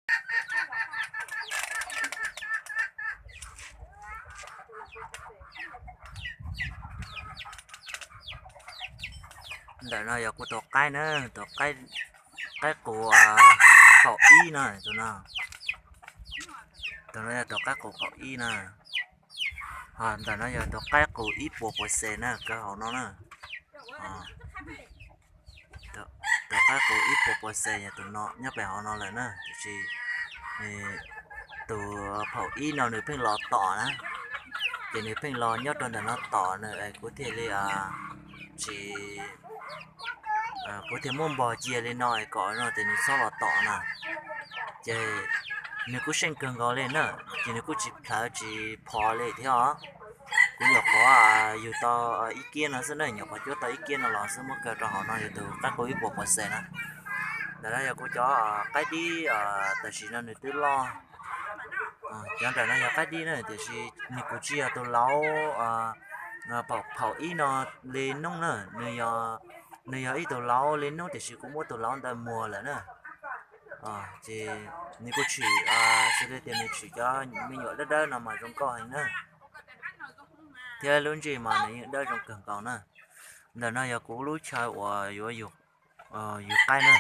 Ntawm no yog kuv tus qaib na, tus qaib, qaib qus kaum ib no, tus no, tus no yog tus qaib qus kaum ib na. Ho ntawm no yog tus qaib qus ib puas puas xes na, kaw hauv no na. Tus qaib qus ib puas puas xes yog tus no nyob pem hauv no lawm na, tiam sis tus phaum ib no nws pheej los tom na, ces nws pheej los nyob rau ntawm no tom na, kuv thiaj li tsis, kuv thiaj muab npog cia li no es kom no ces nws txhob los tom na. Ces nws kuj seej kawg nkaus li na, ces nws kuj tsis plhawv tsis phov li thiab os. Kuv nyuam qhuav yug tau ib kiab no xwb na, nyuam qhuav cuab tau ib kiab no los xwb, muab kaw rau hauv no yog tus qaib qus ib puas puas xes na. Ntawm no yog kuv cov qaib dib, tam sim no nws twb loj. Cov ntawm no yog qaib dib na, tiam sis nws kuj tsis yog tus laus phaum ib no li noob na, nws yog ib tug laus li noob tiam sis kuv muab tus laus ntawd muag lawm na. Ces nws kuj tshwm, xws li tias nws tshwm cov me nyuam dawb dawb no mas zoo nkauj heev na. Thiab lub ntsej mas nws yeej dawb zoo kawg nkaus na. Ntawm no yog kuv lub chaw uas yuav yug qaib na.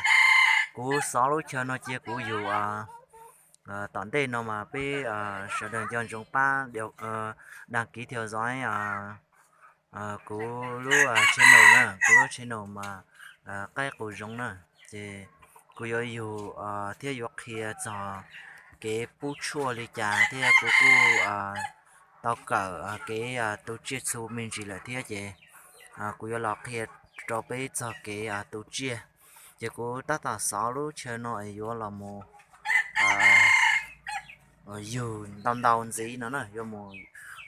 Kuv xov lub chaw no cia kuv yug tom ntej no mas peb sawv daws nco ntsoov pab đăng ký theo dõi kuv lub channel na, kuv lub channel mas qaib qus zoov na. Ces kuv yuav yug thiab yuav qhia txog kev pub tshuaj li cas thiab kuv kuj tau kawm kev tu tsiaj txhu me ntsis lawm thiab ces kuv yuav los qhia rau peb txog kev tu tsiaj. Ces kuv tab tom xov lub chaw no es yuav los mus yug ntau ntau ntxiv no na, yuav mus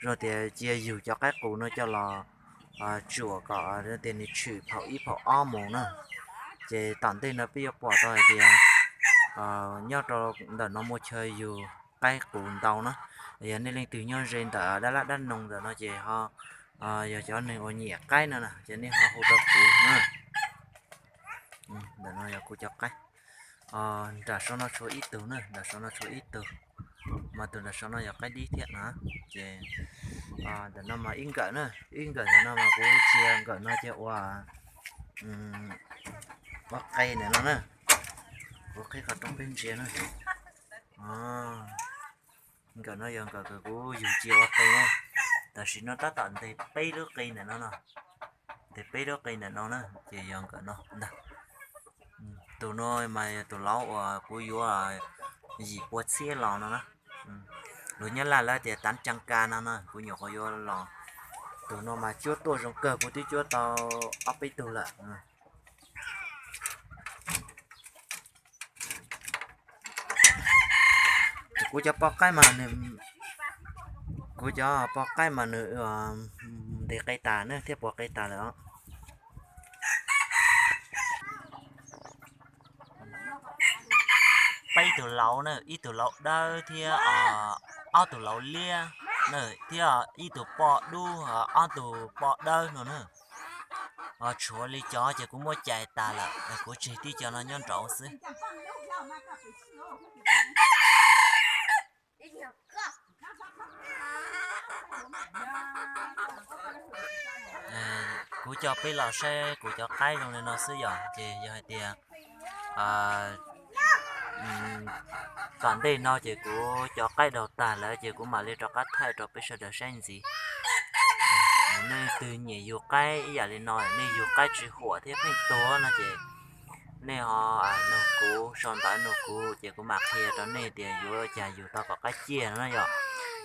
zoo tias cia yug cov qaib qus no coj los tsuam kom tias nws tshwm phaum ib phaum ob mus na. Ces tom ntej no peb yuav pom tau hais tias nyob rau ntawm no muaj chaw yug qaib qus ntau na. Yog nej leej twg nyob ze ntawm dab lab dab noog ntawm no ces ho yog cov neeg uas nyiam qaib no na ces nej ho hu rau kuv na. Ntawm no yog kuv cov qaib. Nram saum no tshuav ib tug na, nram saum no tshuav ib tug, mas tus nram saum no yog qaib dib thiab na. Ces ntawm no mas ib nkawm na, ib nkawm ntawm no mas kuv tsia nkawm no ces ua ua qe ntawm no na. Kuv qhib qhov rooj peb ntsia na. Nkawm no yog nkawm kuv yug cia ua qe na, tam sim no tab tom ntes peb lub qe ntawm no no, ntes peb lub qe ntawm no na ces yog nkawm no ntag. Tus no mas yog tus laus uas kuv yuav yim pua txhiab los no na. Luag nyob Laj lawv tias tav tsaa ka no na, kuv nyuam qhuav yuav los. Tus no mas cuab tuaj zoo kawg, kuv twb cuab tau ob peb tug lawm. Kuv cov poj qaib mas nws, kuv cov poj qaib mas nws ntes qe tas na thiab puas qe tas lawm os. Peb tug laus na, ib tug laus dawb thiab ob tug laus liab na, thiab ib tug poj dub, ob tug poj dawb no na. Tshuav li cov ces kuv muab cais tas lawm, kuv tseg tib co no nyob nraud xwb. Kuv coj peb los saib kuv cov qaib zoo li no xwb yom, ces yog hais tias tom ntej no ces kuv cov qaib daug tag lawm ces kuv mam li rov qab thaij rau peb sawv daws saib ntxiv. Nej leej twg nyiam yug qaib ib yam li no, nej yug qaib tsis huam thiab pheej tuag no ces nej ho nug kuv, sau ntawv nug kuv ces kuv mam qhia rau nej tias yuav cas yug tau kom qaib ciaj no na yom.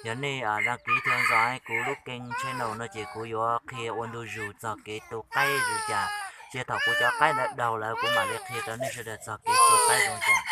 Yog nej đăng ký theo dõi kuv lub kênh channel no ces kuv yuav qhia ua ntu zus txog kev tu qaib zoo cas. Cia thaum kuv cov qaib ntawd daug lawm kuv mam li qhia rau nej sawv daws txog kev tu qaib zoo cas.